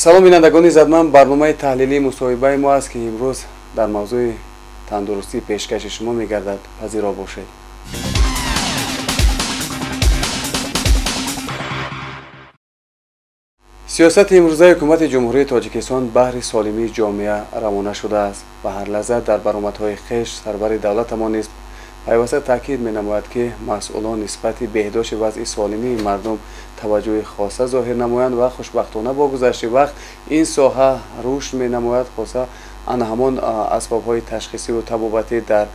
Салом, бинандагони иззатманд. Барномаи таҳлилии мусоҳибаи мо аст, ки имрӯз дар мавзӯи тандурустӣ пешкаши шумо мегардад. Пазиро бошед. Сиёсати имрӯзаи ҳукумати Ҷумҳурии Тоҷикистон баҳри солимии ҷомеа равона шудааст ва ҳар лаҳза дар баромадҳои хеш сарвари давлатамон низ пайваста таъкид менамояд, ки масъулон нисбати беҳдошти вазъи солимии мардум таваҷҷӯҳи хоса зоҳир намоянд ва хушбахтона бо гузашти вақт ин соҳа рушд менамояд. Хоса ана ҳамон асбобҳои ташхисиву табобатӣ дар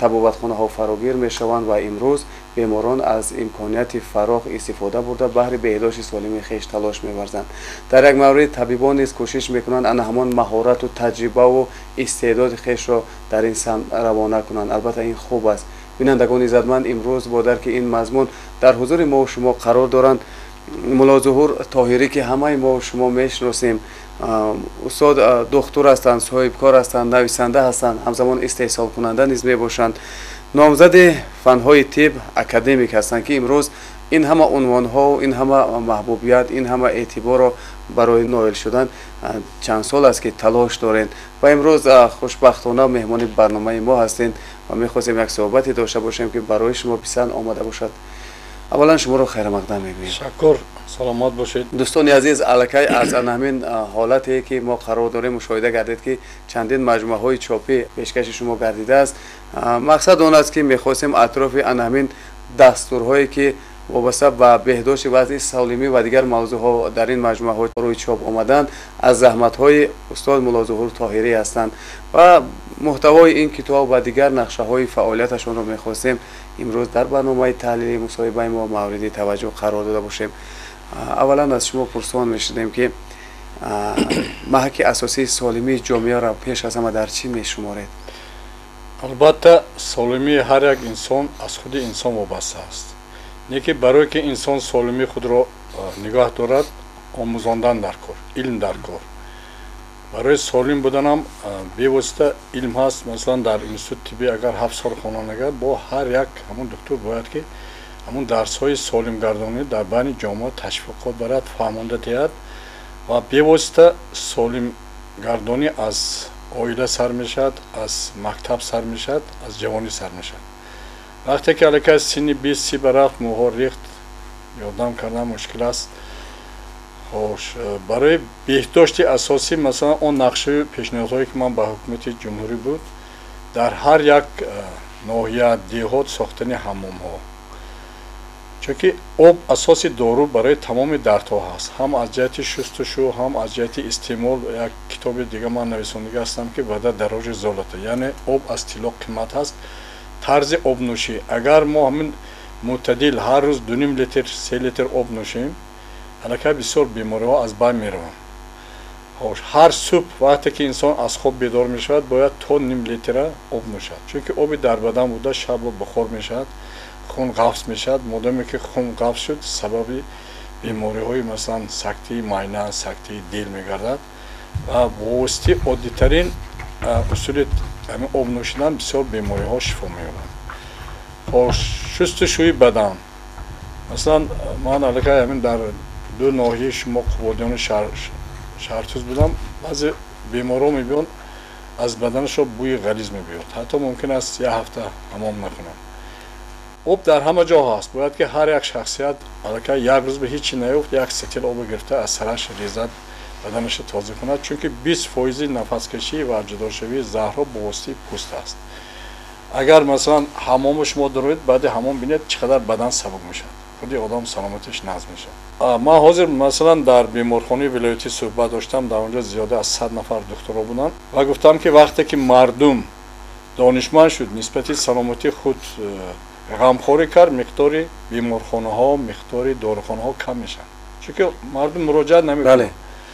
табобатхонаҳо фарогир мешаванд ва имрӯз беморон аз имконияти фарох истифода бурда баҳри беҳдошти солимии хеш талош меварзанд. Дар як маврид табибон низ кӯшиш мекунанд ана ҳамон маҳорату таҷрибаву истеъдоди хешро дар ин самт равона кунанд. Албатта, ин хуб аст. Бинандагони иззатманд, имрӯз бо дарки ин мазмун дар ҳузури мову шумо қарор доранд Муллозуҳур Тоҳирӣ, ки ҳамаи мову шумо мешиносем. Устод духтур ҳастанд, соҳибкор ҳастанд, нависанда ҳастанд, ҳамзамон истеҳсолкунанда низ мебошанд. Номзади фанҳои тиб, академик ҳастанд, ки имрӯз ин ҳама унвонҳо, ин ҳама маҳбубият, ин ҳама эътиборро барои ноил шудан чанд сол аст, ки талош доред ва имрӯз хушбахтона меҳмони барномаи мо ҳастед ва мехостем як суҳбате дошта бошем, ки барои шумо писанд омада бошад. Аввалан шуморо хайрмақдам мегӯем. Ташаккур, саломат бошед. Дӯстони азиз, аллакай аз ҳамин ҳолате, ки мо қарор дорем, мушоҳида гардид, ки чандин маҷмӯаҳои чопӣ пешкаши шумо гардидааст. Мақсад он аст, ки мехостем атрофи ана ҳамин дастурҳое, ки вобаста ба беҳдошти вазъи солимӣ ва дигар мавзӯъҳо дар ин маҷмӯаҳо рӯи чоп омаданд, аз заҳматҳои устод Муллозуҳур Тоҳирӣ ҳастанд ва муҳтавои ин китоб ва дигар нақшаҳои фаъолияташонро мехостем имрӯз дар барномаи таҳлили мусоҳибаи мо мавриди таваҷҷӯҳ қарор дода бошем. Аввалан аз шумо пурсон мешудем, ки маҳаки асосии солимии ҷомеаро пеш аз ҳама дар чӣ мешуморед? Албатта, солимии ҳар як инсон аз худи инсон вобаста аст. Не ки барое ки инсон солимии худро нигоҳ дорад, омӯзондан дар кор, илм дар кор. Барои солим буданам бевосита илм ҳаст. Масалан, дар институти тиббӣ агар 7 сол хонанд, бо ҳар як ҳамон духтур бояд ки ҳамон дарсҳои солимгардонӣ дар байни ҷомеа ташвиқот барад, фаҳмонда диҳад. Ва бевосита солимгардонӣ аз оила сар мешавад, аз мактаб сар мешавад, аз ҷавонӣ сар мешавад. Вақте ки аллакай синни 20-30 ба рафт, мӯҳо рехт, ёрдам кардан мушкил аст. Хош, барои беҳдошти асосӣ, масалан, он нақшаи пешниҳодҳое, ки ман ба ҳукумати ҷумҳурӣ буд, дар ҳар як ноҳия, деҳот сохтани ҳаммомҳо, чунки об асоси дору барои тамоми дардҳо ҳаст, ҳам аз ҷиҳати шустушу, ҳам аз ҷиҳати истеъмол. Як китоби дига ман нависондига ҳастам, ки «Вода дороже золота», яъне об аз тилло қимат ҳаст. Тарзи обнӯшӣ, агар мо ҳамин мӯътадил ҳар рӯз 2,5 литр, 3 литр об нӯшем, аллакай бисёр бемориҳо аз байн мераванд. Ҳар субҳ вақте ки инсон аз хоб бедор мешавад, бояд то ним литра об нӯшад, чунки оби дар бадан буда шабо бухор мешавад, хун ғафз мешавад. Модоме ки хун ғафз шуд, сабаби бемориҳои, масалан, сактаи майна, сактаи дил мегардад. Ва бо воситаи оддитарин усули ҳамин об нӯшидан бисёр бемориҳо шифо меёбанд. Шустушӯи бадан, масалан, ман аллакай ҳамин дар ду ноҳияи шумо, Қубодиёну Шаҳртуз будам. Баъзе беморҳо мебиёнд, аз баданашон бӯи ғализ мебиёд, ҳатто мумкин аст як ҳафта ҳамом накунанд. Об дар ҳама ҷо ҳаст. Бояд ки ҳар як шахсият аллакай як рӯз ба ҳеҷ чи наёфт, як ситил обо гирифта аз сараш резад, баданашро тоза кунад, чунки 20 фоизи нафаскашӣ ва ҷудошавии заҳрҳо бо воситаи пӯст аст. Агар, масалан, ҳамому шумо дароед, баъди ҳамом бинед, чӣ қадар бадан сабук мешавад, худи одам саломатиш назм мешавад. Ман ҳозир, масалан, дар беморхонаи вилоятӣ суҳбат доштам. Дар онҷо зиёда аз 100 нафар духтуро буданд ва гуфтам, ки вақте ки мардум донишманд шуд, нисбати саломатии худ ғамхорӣ кард, миқдори беморхонаҳо, миқдори дорухонаҳо кам мешавад, чунки мардум муроҷиат намекунад.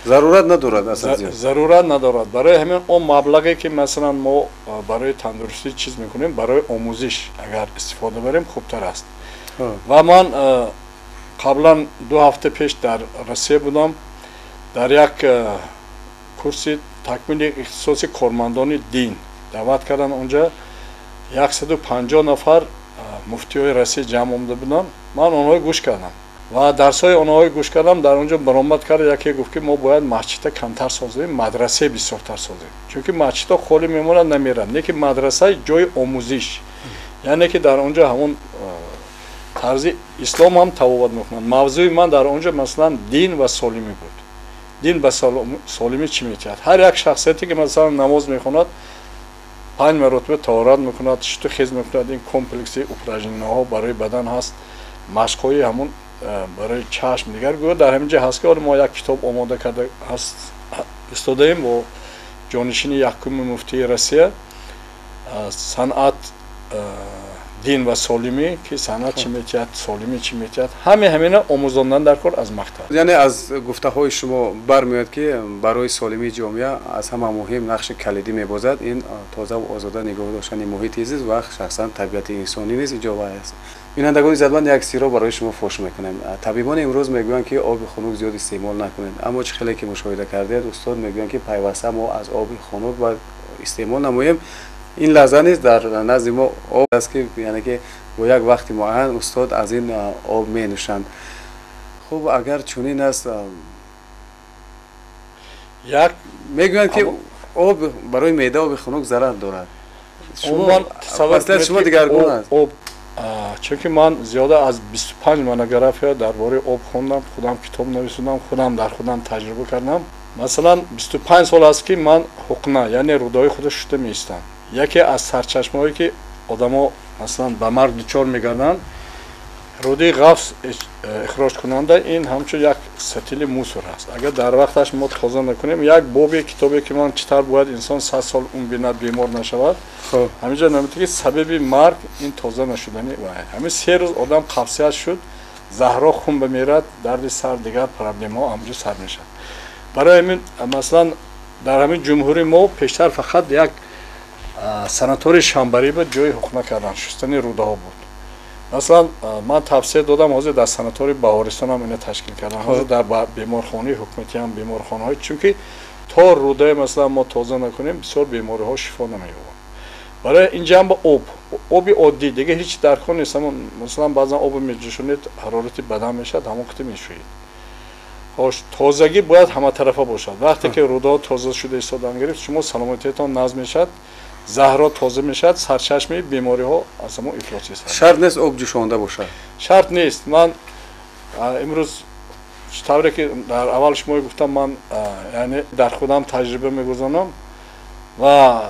Зарурат надорад аслан зиёд. Зарурат надорад. Барои ҳамин он маблағе, ки, масалан, мо барои тандурустӣ чиз мекунем, барои омӯзиш агар истифода барем, хубтар аст. Ва ман қаблан 2 ҳафта пеш дар Россия будам, дар як курси такмили ихтисоси кормандони дин даъват карданд. Онҷа 150 нафар муфтиҳои Россия ҷамъ омада буданд. Ман онҳоро гӯш кардам. Ва дарсҳои онҳои гӯш кардам, дар он ҷо баромад кард яке гуфт, ки мо бояд масҷидта камтар созем, мадрасаи бисёртар созем, чунки масҷидҳо холӣ мемонанд, намеранд. Не ки мадраса ҷои омӯзиш, яъне ки дар он ҷо ҳамон тарзи ислом ҳам табобат мекунанд. Мавзӯи ман дар он ҷо масалан дин ва солимӣ буд. Дин ба солимӣ чӣ метиҳад? Ҳар як шахсияте ки масалан намоз мехонад, 5 маротиба таҳорат мекунад, шиту хез мекунад, ин комплекси упражнениҳо барои бадан ҳаст, машқҳои ҳамон барои чашм дигар. Гӯё дар ҳамин ҷо ҳаст, ки ҳоло мо як китоб омода карда ҳаст истодаем бо ҷонишини якуми муфтии Россия, санъат, дин ва солимӣ, ки санъат чӣ метиҳад, солимӣ чӣ метиҳад, ҳаме ҳамина омӯзондан дар кор аз мактаб. Яъне аз гуфтаҳои шумо бармеояд, ки барои солимии ҷомеа аз ҳама муҳим нақши калидӣ мебозад ин тоза ва озода нигоҳ доштани муҳити зист ва шахсан табиати инсонӣ низ инҷо вай аст. Бинандагони иззатманд, як сирро барои шумо фош мекунем. Табибон имрӯз мегӯянд, ки оби хунук зиёд истеъмол накунед, аммо чӣ хеле ки мушоҳида кардед, устод мегӯянд, ки пайваста мо аз оби хунук бояд истеъмол намоем. Ин лаҳза низ дар назди мо об аст, ки яъне ки бо як вақти муайян устод аз ин об менӯшанд. Хуб, агар чунин аст, як мегӯянд, ки об барои меъда оби хунук зарар дорад. Шумо дигаргун аст. Об, чунки ман зиёда аз 25 монография дар бораи об хондам, худам китоб нависудам, худам дар худам таҷриба кардам. Масалан, 25 сол аст, ки ман ҳуқна, яъне рӯдаҳои худро шуста меистам. Яке аз сарчашмаҳое, ки одамо масалан ба марг дучор мегарданд, рӯдаи ғафс ихроҷкунанда ин ҳамчун як сатили мусор аст. Агар дар вақташ мо тоза накунем, як боби китобе, ки ман чӣ тавр бояд инсон 100 сол умр бинад, бемор нашавад, ҳаминҷо намедонед, ки сабаби марг ин тоза нашудани вай. Ҳамин 3 рӯз одам қабсият шуд, заҳро хун бамерад, дарди сар, дигар проблемаҳо ҳаминҷо сар мешавад. Барои ҳамин масалан дар ҳамин ҷумҳурии мо пештар фақат як санатории Шамбарӣ буд, ҷои ҳуқна кардан, шустани рӯдаҳо буд. Масалан, ман тавсия додам, ҳозир дар санатории Баҳористон ҳам ина ташкил кардам, ҳозир дар беморхонаи ҳукуматӣ ҳам беморхонаҳои, чунки то рӯдаи масалан мо тоза накунем, бисёр бемориҳо шифо намеёбанд. Барои ин ҷанба об, оби оддӣ дига ҳеҷ дар кор нест. Масалан, баъзан об меҷӯшонед, ҳарорати бадан мешавад, ҳамон қити мешӯед. Хош, тозагӣ бояд ҳаматарафа бошад. Вақте ки рӯдаҳо тоза шуда истодан гирифт, шумо саломатиятон назм мешавад, заҳро тоза мешавад, сарчашмаи бемориҳо аз ҳамон ифлосӣ сар. Шарт нест об ҷӯшонда бошад? Шарт нест. Ман имрӯз тавре ки дар аввал шумо гуфтам, ман яъне дар худам таҷриба мегузаронам ва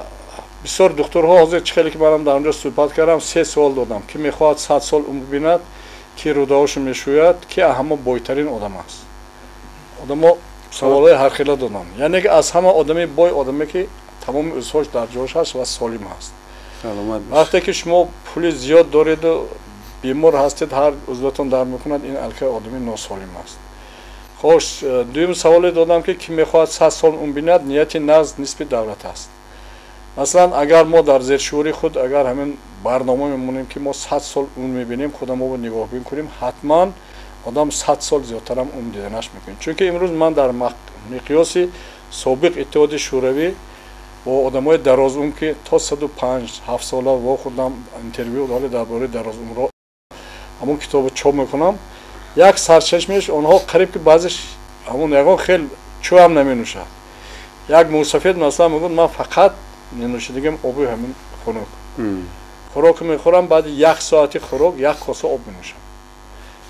бисёр духтурҳо ҳозир чӣ хеле ки манам дар онҷо суҳбат кардам, 3 суол додам: ки мехоҳад 100 сол умр бинад, ки рӯдаҳошо мешӯяд, ки ҳама бойтарин одам аст. Одамо саволҳои ҳархела додам. Яъне ки аз ҳама одами бой одаме, ки тамоми узвҳош дар ҷош ҳаст ва солим ҳаст. Вақте ки шумо пули зиёд дореду бемор ҳастед, ҳар узватон дард мекунад, ин алкай одами носолим аст. Хош, дуюм саволе додам, ки ки мехоҳад 100 сол умр бинад, нияти нағз нисби давлат аст. Масалан, агар мо дар зершуурии худ агар ҳамин барнома мемонем, ки мо 100 сол умр мебинем, худаморо нигоҳбин кунем, ҳатман одам 100 сол зиёдтарам умр диданаш мекунем. Чунки имрӯз ман дар миқёси собиқ Иттиҳоди Шӯравӣ бо одамои дарозумр, ки то 105-7 сола вохӯрдам, интервю ҳоле дар бораи дарозумрҳо ҳамон китобро чоп мекунам, як сарчашмааш онҳо қариб ки баъзеш ҳамон ягон хел чӯ ҳам наменӯшад. Як мусафед масалан мегӯяд, ман фақат менӯшидагим оби ҳамин хунук. Хӯрок мехӯрам, баъди як соати хӯрок як коса об менӯшам.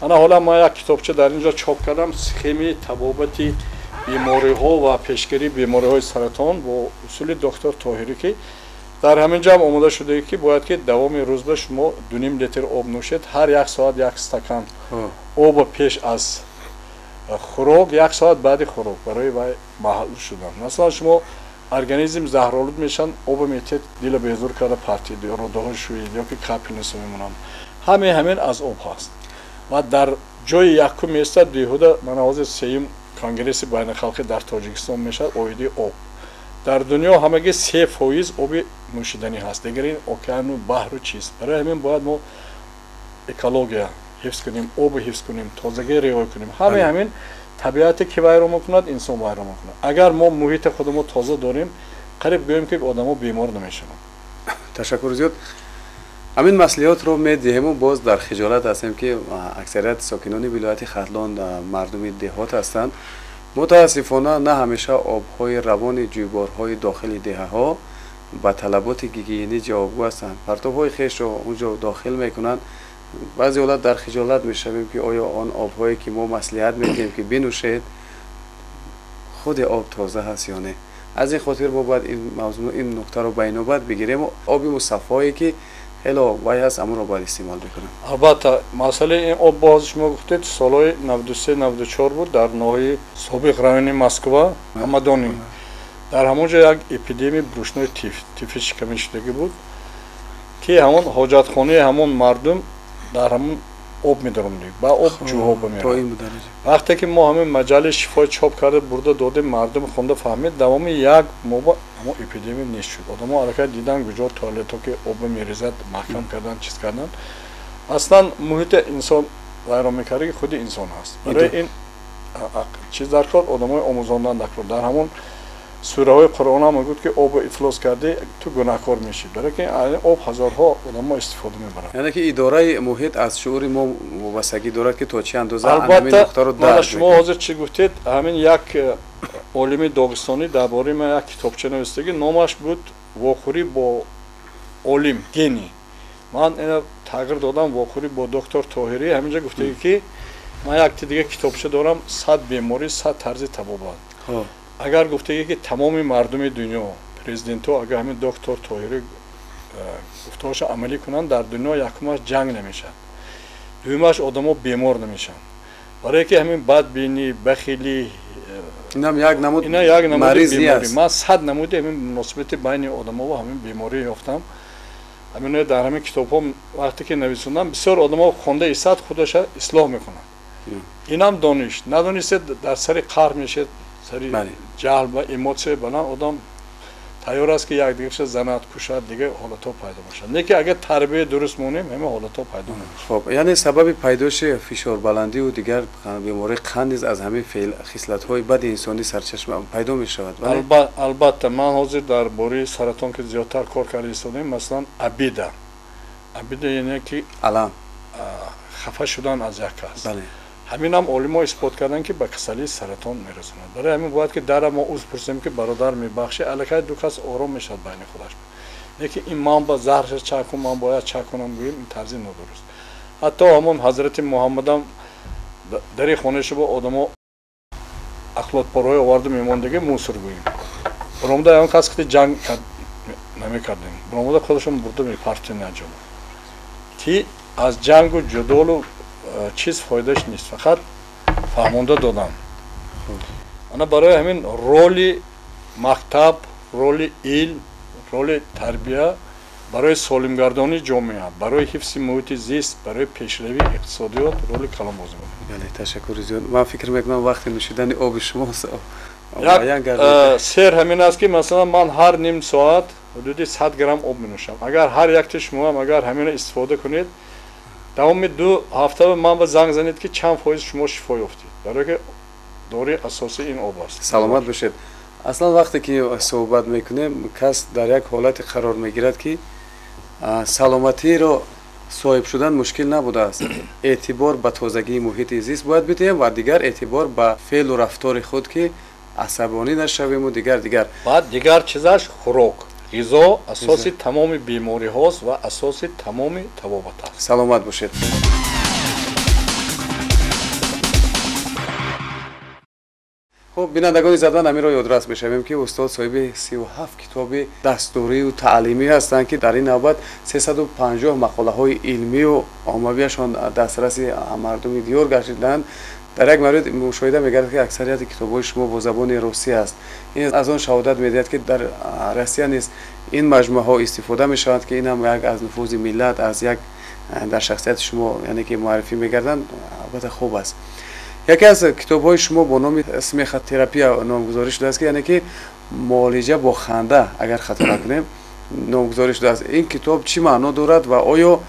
Ана ҳола ман як китобча дар ин ҷо чоп кардам, схемаи табобати бемориҳо ва пешгирии бемориҳои саратон бо усули доктор Тоҳирӣ, ки дар ҳамин ҷо ҳам омода шуда, ки бояд ки давоми рӯз ба шумо 2,5 литр об нӯшед, ҳар як соат як стакан об пеш аз хӯрок, як соат баъди хӯрок, барои вай маҳлул шудан. Масалан, шумо организм заҳролуд мешаванд, об метиҳед, дила безур карда партид, рӯдаҳо шӯед ё ки капельница мемонанд. Ҳамаи ҳамин аз об ҳаст ва дар ҷои якум меистад. Беҳуда мана ҳозир сеюм конгресси байналхалқӣ дар Тоҷикистон мешавад оиди об. Дар дунё ҳамагӣ 3% оби нӯшиданӣ ҳаст, дигар ин океану баҳру чиз. Барои ҳамин бояд мо экология ҳифз кунем, обу ҳифз кунем, тозагӣ риоя кунем. Ҳамаи ҳамин табиате ки вайрон мекунад, инсон вайрон мекунад. Агар мо муҳити худамо тоза дорем, қариб гӯем, ки одамо бемор намешаванд. Ташаккур зиёд. Ҳамин маслиҳатро медиҳему боз дар хиҷолат ҳастем, ки аксарияти сокинони вилояти Хатлон мардуми деҳот ҳастанд. Мутаассифона, на ҳамеша обҳои равони ҷӯйборҳои дохили деҳаҳо ба талаботи гигиенӣ ҷавобгӯ ҳастанд. Партобҳои хешро онҷо дохил мекунанд. Баъзе ҳолат дар хиҷолат мешавем, ки оё он обҳое ки мо маслиҳат медиҳем, ки бинӯшед, худи об тоза ҳаст ё не. Аз ин хотир мо бояд ин мавзӯъ, ин нуктаро ба инобат бигирем. Оби мусаффое ки хело вай ҳаст, амонро бояд истеъмол бикунем. Албатта, масъалаи ин об боз шумо гуфтед, солҳои 93 94 буд, дар ноҳияи собиқ райони Москва, Ҳамадонӣ, дар ҳамон ҷо як эпидемияи брюшной тиф, тифи шикамӣ шудагӣ буд, ки ҳамон ҳоҷатхонаи ҳамон мардум дар ҳамон об медаромдем, ба об ҷӯҳо мерафт. Вақте ки мо ҳамин маҷаллаи шифои чоп карда бурда додем, мардум хонда фаҳмид, давоми як моҳ ҳамон эпидемия нест шуд. Одамо аллакай дидан куҷо туалето ки об мерезад, маҳкам кардан, чиз кардан. Аслан муҳити инсон вайрон мекарда, ки худи инсон ҳаст. Барои ин чиз дар кор одамои омӯзондан дар кор. Дар ҳамон сураҳои Қуръон ҳам мегӯяд, ки обро ифлос кардӣ, ту гунаҳкор мешӣ, барои ки об ҳазорҳо одамо истифода мебаранд. Яъне ки идораи муҳит аз шуури мо вобастагӣ дорад, ки то чӣ андоза ҳамин нуқтаро дарк. Шумо ҳозир чӣ гуфтед, ҳамин як олими доғистонӣ дар бораи ман як китобча навиштагӣ, номаш буд «Вохӯрӣ бо олим гений». Ман ина тағйир додам, «Вохӯрӣ бо доктор Тоҳирӣ». Ҳаминҷа гуфтагӣ, ки ман якти дига китобча дорам, 100 беморӣ, 100 тарзи табобат. Агар гуфтагӣ, ки тамоми мардуми дунё, президентҳо, агар ҳамин доктор Тоҳирӣ гуфтаҳоша амалӣ кунанд, дар дунё якумаш ҷанг намешавад, дуюмаш одамо бемор намешаванд, барое ки ҳамин бадбинӣ, бахилӣ инам як намуд ина як намуди маризӣ беморӣ. Аст. Ман 100 намуди ҳамин муносибати байни одамо ва ҳамин беморӣ ёфтам. Ҳамино дар ҳамин китобҳо вақте ки нависондам, бисёр одамо хонда истад, худаша ислоҳ мекунанд. Инам дониш надонистед, дар сари қаҳр мешед, сари ҷаҳл ва эмоция баланд, одам тайёр аст, ки якдигарша занад, кушад, дигар ҳолатҳо пайдо бошад. Не ки агар тарбия дуруст монем, ҳама ҳолатҳо пайдо намешавад. Хоб, яъне сабаби пайдоиши фишорбаландиву дигар бемории қанд низ аз ҳамин феъл, хислатҳои бади инсонӣ сарчашма пайдо мешавад, бале? Албатта, ман ҳозир дар бораи саратон ки зиёдтар кор карда истодаем, масалан, обида. Обида яъне ки алам, хафа шудан аз як кас. Ҳаминам олимо исбот карданд, ки ба касалии саратон мерасонад. Барои ҳамин бояд ки дара мо узр пурсем, ки бародар, мебахшӣ, аллакай ду кас ором мешавад байни худаш. Лекин ин ман ба заҳрша чак кун, ман бояд чак кунам гӯем, ин тарзи нодуруст. Ҳатто ҳамон ҳазрати Муҳаммадам дари хонаи шумо одамо ахлотпорҳои оварду мемондагӣ, мусор гӯем, баромада ягон кас қити ҷанг намекардем, баромада худашон бурда мепартем анҷом, ки аз ҷангу ҷудолу чиз фоидаш нест, фақат фаҳмонда додам. Ана барои ҳамин роли мактаб, роли илм, роли тарбия барои солимгардонии ҷомеа, барои ҳифзи муҳити зист, барои пешравии иқтисодиёт роли калон бозӣ мекунад. Бале, ташаккури зиёд. Ман фикр мекунам, вақти нӯшидани оби шумо Як муайян гардид. Сер ҳамин аст, ки масалан ман ҳар ним соат ҳудуди 100 грамм об менӯшам. Агар ҳар якти шумоам агар ҳаминро истифода кунед, давоми 2 ҳафта ман ба занг занед, ки чанд фоиз шумо шифо ёфтед, барое ки дории асосӣ ин об аст. Саломат бошед. Аслан вақте ки суҳбат мекунем, кас дар як ҳолате қарор мегирад, ки саломатиро соҳиб шудан мушкил набудааст. Эътибор ба тозагии муҳити зист бояд бидиҳем ва дигар эътибор ба феълу рафтори худ, ки асабонӣ нашавему дигар дигар. Баъд дигар чизаш хӯрок, ғизо асоси тамоми бемориҳост ва асоси тамоми табобат аст. Саломат бошед. Хуб, бинандагони задан, ҳаминро ёдрас мешавем, ки устод соҳиби 37 китоби дастурию таълимӣ ҳастанд, ки дар ин навбат 350 мақолаҳои илмию оммавияшон дастраси мардуми диёр гардиданд. Дар як маврид мушоҳида мегардад, ки аксарияти китобҳои шумо бо забони русӣ аст. Ин аз он шаҳодат медиҳад, ки дар Россия низ ин маҷмӯаҳо истифода мешаванд, ки ин ҳам як аз нуфузи миллат, аз як дар шахсияти шумо, яъне ки муаррифӣ мегарданд, албатта хуб аст. Яке аз китобҳои шумо бо номи «Смехотерапия» номгузорӣ шудааст, ки яъне ки муолиҷа бо ханда, агар хато накунем, номгузорӣ шудааст. Ин китоб чӣ маъно дорад ва оё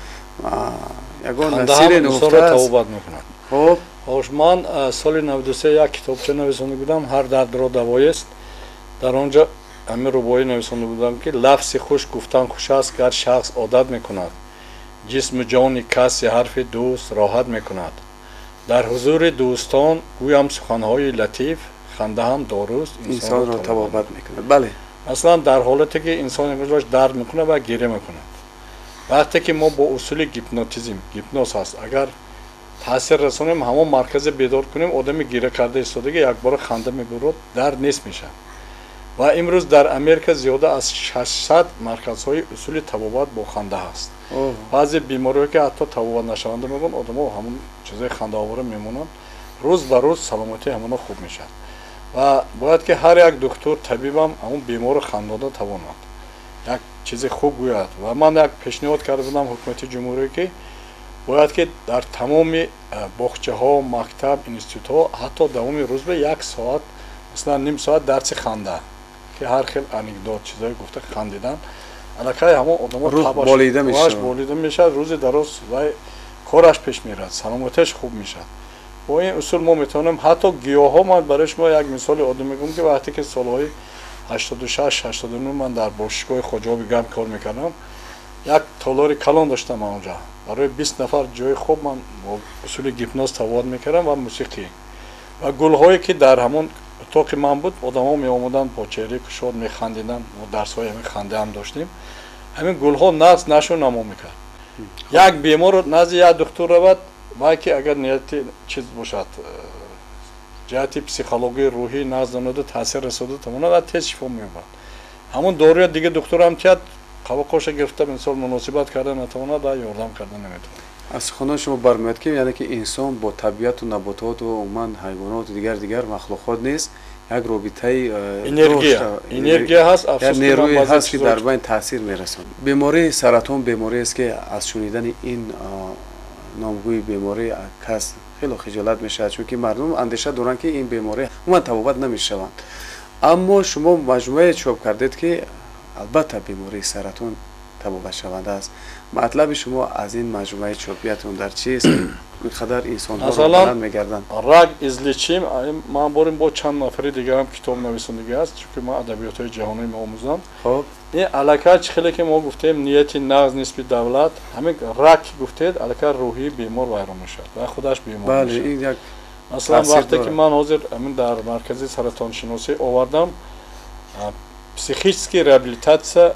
ягон сире нуҳуфта аст? Табобат мекунад. Хуб. Хош, ман соли 93 як китобча нависонда будам, «Ҳар дардро давоест». Дар он ҷо ҳамин рубоӣ нависонда будам, ки лафзи хуш гуфтан хуш аст, гар шахс одат мекунад. Ҷисму ҷони каси ҳарфи дӯст роҳат мекунад. Дар ҳузури дӯстон гӯям суханҳои латиф, ханда ҳам доруст, инсонро табобат мекунад. Бале. Масалан, дар ҳолате ки инсон имрӯз дард мекунад ва гиря мекунад. Вақте ки мо бо усули гипнотизм, гипноз ҳаст, агар таъсир расонем, ҳамон марказе бедор кунем, одами гиря карда истодаги якбора ханда мебурад, дард нест мешавад. Ва имрӯз дар Америка зиёда аз 600 марказҳои усули табобат бо ханда ҳаст. Баъзе бемориҳое ки ҳатто табобат нашаванда мегӯянд, одамо ҳамон чизои хандаовора мемонанд, рӯз ба рӯз саломатии ҳамоно хуб мешавад. Ва бояд ки ҳар як духтур, табибам ҳамон беморро хандода тавонад, як чизи хуб гӯяд. Ва ман як пешниҳод карда будам ҳукумати ҷумҳурӣ, ки бояд ки дар тамоми боғчаҳо, мактаб, институтҳо ҳатто давоми рӯз ба як соат, масалан ним соат дарси ханда, ки ҳар хел анекдот, чизое гуфта хандидан, аллакай ҳамон одамо болида мешавад, болида мешавад, рӯзи дароз вай кораш пеш меравад, саломатиаш хуб мешавад. Бо ин усул мо метавонем ҳатто гиёҳҳо. Ман барои шумо як мисоли оддӣ мегӯям, ки вақте ки солҳои 86, 89 ман дар бошишгоҳи Хоҷаоби Гарм кор мекардам, як толори калон доштам ман онҷа. Барои 20 нафар ҷои хоб ман бо усули гипноз табобат мекардам ва мусиқӣ. Ва гулҳое ки дар ҳамон утоқи ман буд, одамо меомаданд бо чеҳраи кушод механдиданд. Мо дарсҳои ҳамин ханда ҳам доштем. Ҳамин гулҳо нағз нашу намо мекард. Як бемор назди як духтур равад, вай ки агар нияти чиз бошад, ҷиҳати психологии рӯҳӣ нағз донаду таъсир расода тавонад, ва тез шифо меёбад. Ҳамон доруя дига духтур ҳам тиҳад, қабақоша гирифта мисол муносибат карда натавонад ва ёрдам карда наметавонад. Аз суханони шумо бармеояд, ки яъне ки инсон бо табиату набототу умуман ҳайвоноту дигар махлуқот нест, як робитаи энергия ҳаст, як нерӯе ҳаст, ки дар байн таъсир мерасонад. Бемории саратон бемориест, ки аз шунидани ин номгӯи беморӣ кас хело хиҷолат мешавад, чунки мардум андеша доранд, ки ин беморӣ умуман табобат намешаванд. Аммо шумо маҷмӯае чоп кардед, ки албатта бемории саратон табобатшаванда аст. Матлаби шумо аз ин маҷмӯаи чопиятон дар чист? Ин қадар инсонҳоро баланд мегарданд. Рак излечим. Ман борим бо чанд нафари дигарам китоб нависондагӣ аст, чунки ман адабиётҳои ҷаҳонӣ меомӯзам. Ин аллакай чӣ хеле ки мо гуфтем, нияти нағз нисби давлат, ҳамин рак ки гуфтед, аллакай рӯҳии бемор вайрон мешавад ва худаш бемор мешавад. Масалан, вақте ки ман ҳозир ҳамин дар маркази саратоншиносӣ овардам психический реабилитация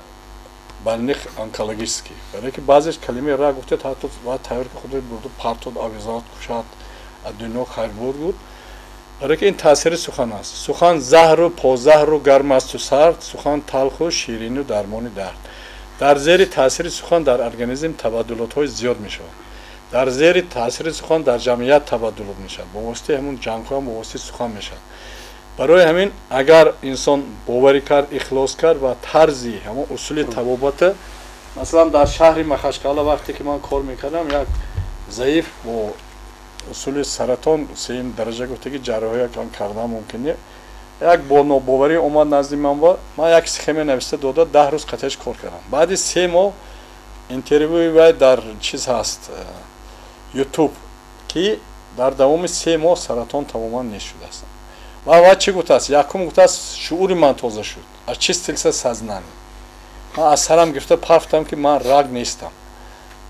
больных онкологический. Барои ки баъзеш калимаи рак гуфтед, ҳатто ва тайёр ки худро бурду партод, авизат кушад, аз дунё хайрбуд буд. Барои ки ин таъсири сухан аст. Сухан заҳру позаҳру гарм асту сард, сухан талху ширину дармони дард. Дар зери таъсири сухан дар организм табаддулотҳои зиёд мешавад. Дар зери таъсири сухан дар ҷамъият табаддулот мешавад. Бо воситаи ҳамун ҷангҳо бо воситаи сухан мешавад. Барои ҳамин агар инсон боварӣ кард, ихлос кард ва тарзи ҳамон усули табобата, масалан дар шаҳри Махачкала вақте ки ман кор мекардам, як заиф бо усули саратон сеюм дараҷа гуфтаги ҷарроҳия кардан мумкин не, як бо нобоварӣ омад назди ман ва ман як схема нависта дода, 10 рӯз қатъияш кор кардам. Баъди 3 моҳ интервюи вай дар чиз ҳаст, Ютуб, ки дар давоми 3 моҳ саратон тамоман нест шудааст. Ва вай чӣ гуфтааст? Якум гуфтааст, шуури ман тоза шуд, очистился сознание. Ман аз сарам гирифта парфтам, ки ман рак нестам.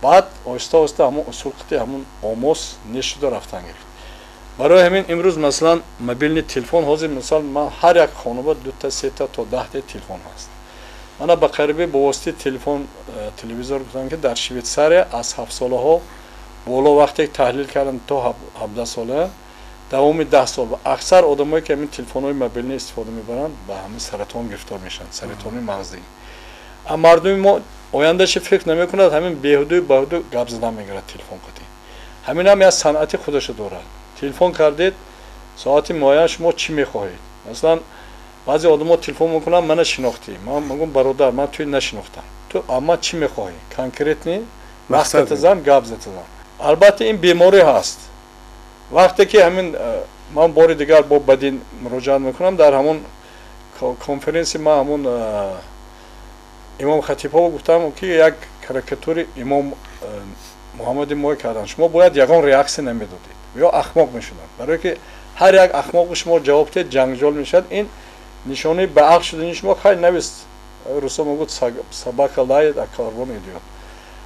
Баъд оҳиста оҳиста ҳамон усул қити ҳамон омоз нест шуда рафтан гирифт. Барои ҳамин имрӯз масалан мобилни телефон ҳозир, мисол ман ҳар як хонуба 2-та, 3-та то 10-та телефон ҳаст. Мана ба қариби бо воситаи телефон, телевизор гуфтам, ки дар Швейтсария аз 7 солаҳо боло вақте таҳлил кардам то 17 сола, давоми 10 сол аксар одамое ки ҳамин телефонҳои мобилни истифода мебаранд, ба ҳамин саратон гирифтор мешаванд, саратони мағзӣ. А мардуми мо ояндааши фикр намекунад, ҳамин беҳудую баҳуду гап задан мегирад телефон қатӣ. Ҳамин ҳам як санъати худашо дорад. Телефон кардед, соати муайян шумо чӣ мехоҳед? Масалан, баъзе одамо телефон мекунанд, мана шинохтӣ. Ман мегӯям, бародар, ман туи нашинохтам. Ту амма чӣ мехоҳӣ? Конкретни вақтата зан, гап затазан. Албатта ин беморӣ ҳаст. Вақте ки ҳамин ман бори дигар бо бадин муроҷиат мекунам, дар ҳамон конференси ман ҳамон имом хатибҳо гуфтам, ки як карикатури имом Муҳаммади мой карданд. Шумо бояд ягон реаксия намедодед ё ахмоқ мешуданд. Барое ки ҳар як ахмоқи шумо ҷавоб диҳед, ҷангҷол мешавад. Ин нишонаи ба ақл шудани шумо. Хай навист, русо мегӯяд, собака лает, а карвон идёт.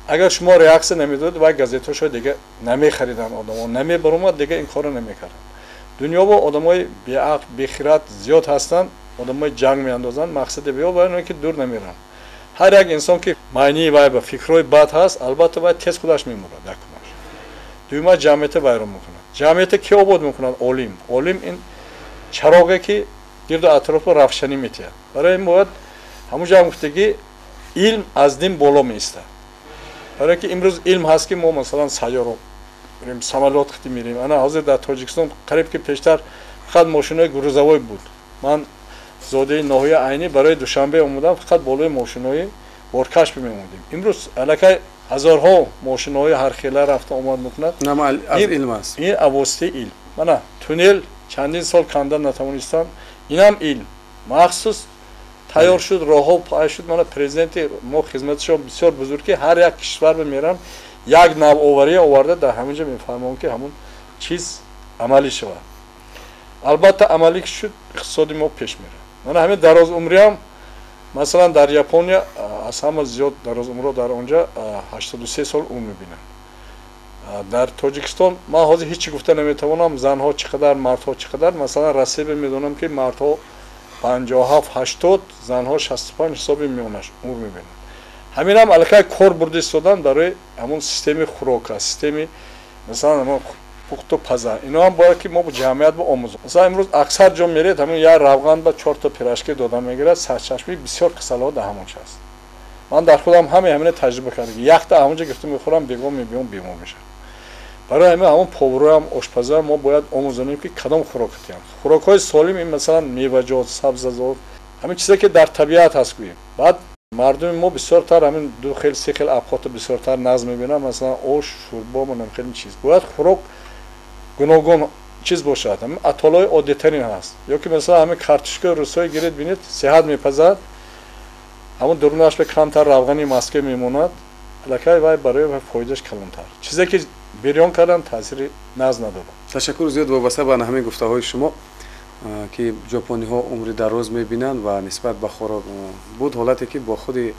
Агар шумо реаксия намедодед, вай газетҳошо дига намехариданд, одамо намебаромад, дига ин корро намекарданд. Дунё бо одамои беақл, бехират зиёд ҳастанд, одамои ҷанг меандозанд, мақсади беё вай ки дур намеранд. Ҳар як инсон ки маънии вай ба фикрҳои бад ҳаст, албатта вай тез худаш мемурад. Якумаш. Дуюмаш, ҷамъията вайрон мекунад. Ҷамъията ки обод мекунад? Олим. Олим ин чароғе ки гирду атрофро равшанӣ метиҳад. Барои ин бояд ҳамун ҷо гуфтагӣ, илм аз дин боло меистад. Барои ки имрӯз илм ҳаст, ки мо, масалан, сайёро мирем, самолёт хити мирем. Ана ҳозир дар Тоҷикистон қариб ки пештар фақат мошинои грузовой буд. Ман зодаи ноҳияи Айнӣ, барои Душанбе омадам, фақат болои мошинои боркаш мемондем. Имрӯз аллакай ҳазорҳо мошиноҳои ҳархела рафта омад мекунад. Аз илм аст. Ин авоситаи илм. Мана туннел чандин сол канда натавонистанд, инам илм махсус тайёр шуд, роҳҳо пай шуд. Мана президенти мо хизматашон бисёр бузург, ки ҳар як кишвар мерам, як навоварӣ оварда, дар ҳамин ҷо мефармоям, ки ҳамун чиз амалӣ шавад. Албатта, амалӣ ки шуд, иқтисоди мо пеш меравад. Мана ҳамин дарозумриам, масалан, дар Япония аз ҳама зиёд дарозумро дар онҷа 83 сол умр мебинанд. Дар Тоҷикистон ман ҳозир ҳеҷ чӣ гуфта наметавонам, занҳо чӣ қадар, мардҳо чӣ қадар. Масалан, Россия медонам, ки мардҳо 57, 80, занҳо 65 ҳисоби миёнаш умр мебинанд. Ҳаминам аллакай кор бурда истодан барои ҳамун системи хӯрока, системи, масалан, ҳамон пухту паза. Иноам бояд ки мо ҷамъият ба омӯзем. Масалан, имрӯз аксар ҷо меред, ҳамин як равған ба чорта пирожки дода мегирад, сарчашмаи бисёр касалиҳо дар ҳамонча аст. Ман дар худам ҳамаи ҳамина таҷриба кардам. Якта ҳамонҷа гирифта мехӯрам, бегоҳ мебиём, бемор мешавам. Барои ҳамин ҳамон поварҳоям, ошпазоям мо бояд омӯзонем, ки кадом хӯрока тиҳанд. Хӯрокҳои солим ин, масалан, меваҷот, сабзазот, ҳамин чизе ки дар табиат ҳаст, гӯем. Баъд мардуми мо бисёртар ҳамин ду хел, се хел абхото бисёртар назм мебинанд, масалан, ош, шӯрбо, манам хеле чиз. Бояд хӯрок гуногун чиз бошад. Ҳамин атолҳои оддитарин ҳаст. Ё ки, масалан, ҳамин картошкаи русҳое гиред, бинед, сеҳат мепазад, ҳамон дурунаш ба камтар равғани маска мемонад, аллакай вай барои вай фоидааш калонтар. Чизе ки бирён кардан, таъсири наз надорад. Ташаккур зиёд. Вобаста ба ҳамин гуфтаҳои шумо, ки ҷопониҳо умри дароз мебинанд ва нисбат ба хӯрок, буд ҳолате ки бо худи